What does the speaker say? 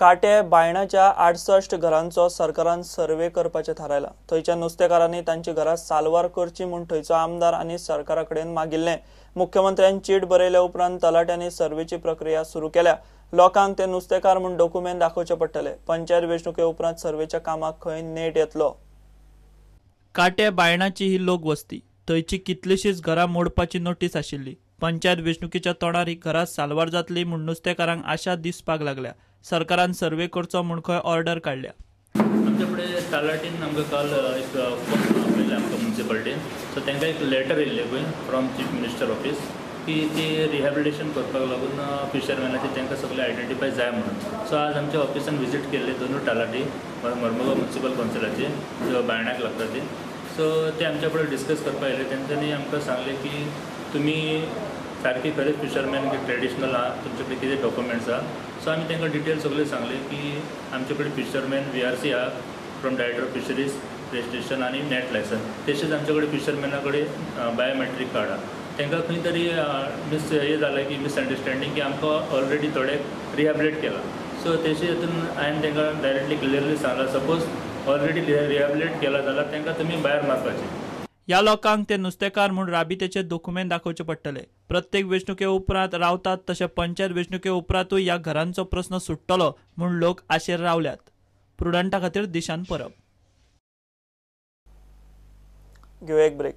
काटे बायणाच्या 68 घरांचो सरकारान सर्वे करपाचें थारायला। थंयच्या नुस्तेकारांनी तांची घरां साल्वार करची म्हूण थंयचो आमदार आनी सरकारा कडेन मागिल्लें। मुख्यमंत्र्यान चीट बरयल्या उपरांत तलाट्यांनी सर्वेची प्रक्रिया सुरू केल्या। लोकांक ते नुस्तेकार म्हूण डॉक्युमेंट दाखोवचे पडटले। पंचायत वेंचणुके उपरांत सर्वेच्या कामाक खंय नेट येतलो। काटे बायणाची ही लोकवस्ती, थंयची कितलीशीच घरां मोडपाची नोटीस आशिल्ली। पंचायत वेंचणुकेच्या तोंडार ही घरां साल्वार जातली म्हूण नुस्तेकारांक आशा दिसपाक लागल्या। सरकारान सर्वे करचो म्हूण खंय ऑर्डर काडल्या। आमच्या फुडें तलाटीन आमकां काल एक फोन आपयल्लें आमकां मुन्सिपालिटीन। सो तांकां एक लेटर येयल्लें पळय फ्रॉम चीफ मिनिस्टर ऑफिस की ती रिहेबिलिटेशन करपाक लागून फिशरमॅनाचे तांकां सगळे आयडेंटिफाय जाय म्हणून। सो आज आमच्या ऑफिसान विजीट केल्ले दोनूय तलाटी मरमगांव मुन्सिपल कावन्सिलाचे बायणाक लागता ती। सो ते आमच्या फुडें डिस्कस करपाक येयले। तेंच्यांनी आमकां सांगलें की तुमी सारकी खरेंच फिशरमॅन की ट्रेडिशनल आहा, तुमचे कडेन कितें डॉक्युमेंट्स आहा। सो आमी तांकां डिटेल सगळें सांगलें की आमचे कडेन फिशरमॅन VRC आहा from director of fisheries registration आनी नॅट लायसन्स, तशेंच आमचे कडेन फिशरमॅना कडेन बायोमॅट्रीक कार्ड आहा। तांकां खंय तरी मिस हें जालें की मिसअंडरस्टँडींग की आमकां ऑलरेडी थोडे रिहेबिलिट केलां। सो तेजे हितून हांवें तांकां डायरेक्टली क्लियरली सांगलां, सपोज ऑलरेडी रिहेबिलिट केलां जाल्यार तांकां तुमी भायर मारपाचें। ह्या लोकांक ते नुस्तेकार म्हूण राबित्याचे डॉक्युमेंट दाखोवचे पडटले। प्रत्येक वेंचणुके उपरांत रावतात तशें पंचायत वेंचणुके उपरांतूय ह्या घरांचो प्रस्न सुट्टलो म्हूण लोक आशेर रावल्यात। प्रुडंटा खातीर दिशान परब। घेवया एक ब्रेक।